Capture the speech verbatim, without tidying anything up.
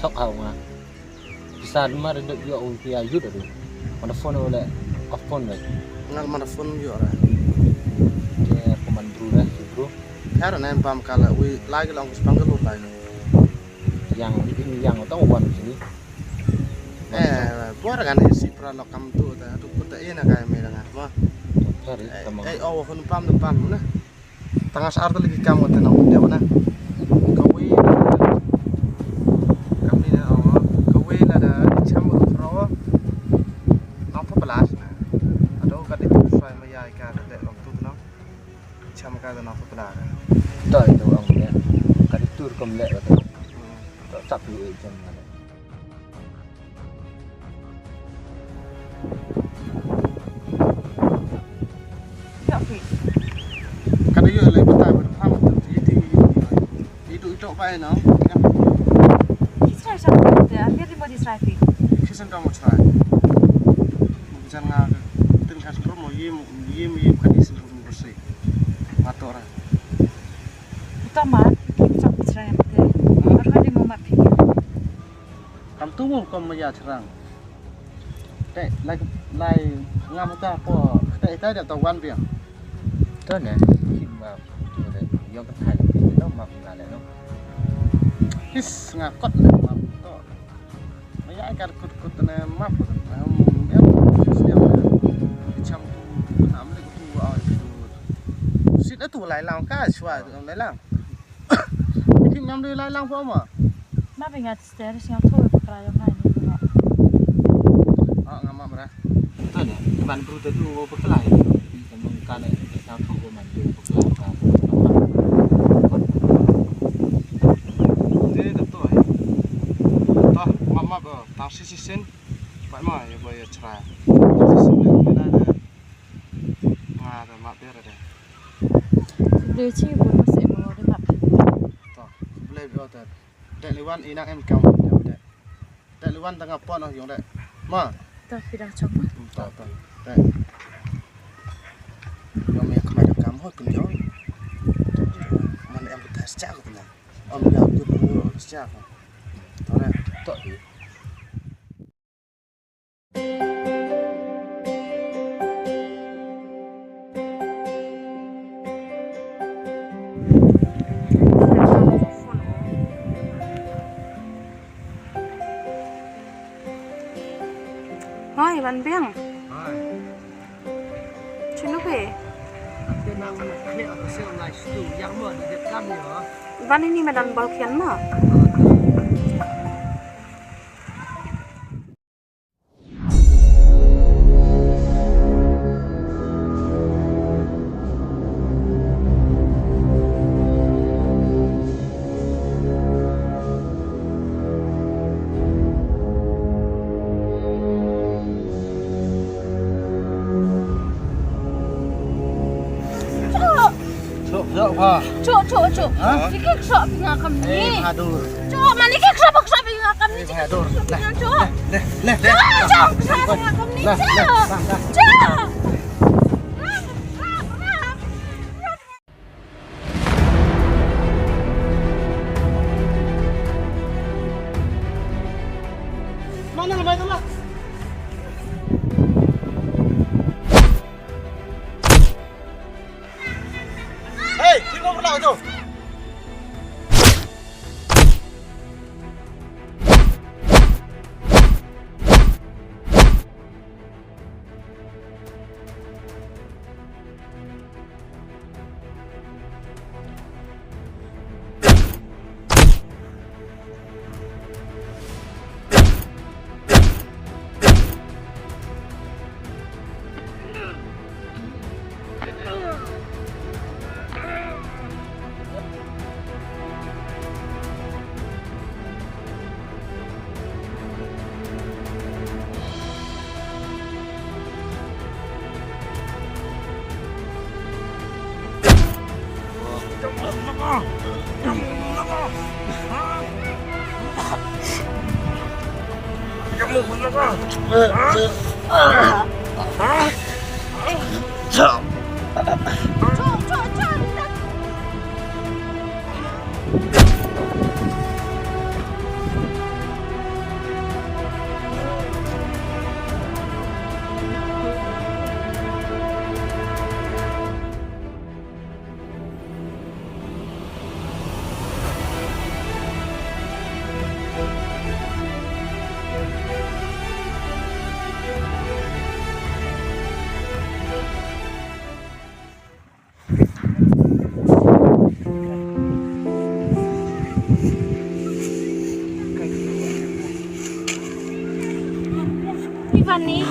Tok hau nga. Pisa dma re dok yo u pia yut re. Mana phone ole. Off phone re. Ngal mana phone yo re. Ke peman bru re, bru. Kar nan pam kala wi lagi long kus panggal u lagi. Yang ini yang tong wan sini. Eh, buar kan si pra lo kam tu ta tu kota ina kai me danga. Mo. Kar eh, kamang. Eh, oh, hun pam tu pam na. Tang sa ar ta lagi kam ngat na un dep na. Kawei. Kam ni na, oh, kawei na da cham ro. Nang pa pelas na. Ado ka de sai ma ya ka de long tu na. Cham ka da nang pa pelas. To itu ang ne. Ka de tur kam le ka. To sap lu eh cham na. Ka da ïoh lei batai ba phang tu ti ti. Itu itu bai no. Israel sa te a ti mo di Israel ti. Kisan ka mo Israel. Jan nga tin ka pro mo yim yim yim ka di sin mo si. Matora. Tama ki sa Israel te. Ar ka di mo ma pi. Kam tu mo kom ma ya chyrang. Te lai lai ngam ta po te ta da to wan biang. To ne ki ma tu de yong ka thai ki no ma na le no. His nga kot ne ma to. Ma ya ka kut kut ne ma po. Em em siam ne. Cham tu nam le tu wa tu. Sit tu lai lang ka shwa lai lang. Ki nam de lai lang po ma. Ma bi nga Stairs nga tho ba kra yong hai ni ba. Ah, nga ma mra. Tanya, ban bru ta du ba kla. Ka nong ka ne ka tho ba man du ba kla ka. Te ta to ai. Ta ma ma ba ta si si sen. Ba ma ya ba ya chra. Si si sen le na na. Nga ta ma be ra de. Ble chi bu ma se mo de ma. Ta. Ble bi ta. Dek liwan ina em kam dek dek. Dek liwan tang apa noh yong dek. Ma. Ta pidang chok ma. Ta ta. Dek. Yong me kena dek kam ho kin yong. Man em kita sejak ko pina. Om ya tu tu sejak ko. Tore. Tok di. Hoi, Wan Biang. Hoi. Chinu phi? Ate nang khlieh ate sel ngai stu yang mo de kam ni ho. Wan ini madan bol khian mo. Chok, chok, pha. Chok, chok, chok. Ha? Ni ki khrok phi nga kam ni. Eh, pha dur. Chok, ma ni ki khrok, khrok phi nga kam ni. Eh, pha dur. Chok, chok. Leh, leh, leh. Chok, chok, khrok phi nga kam ni. Leh, leh, chok. Leh, leh. Chok. Mana mai tu lah. Hei, sino pula tu? Bani.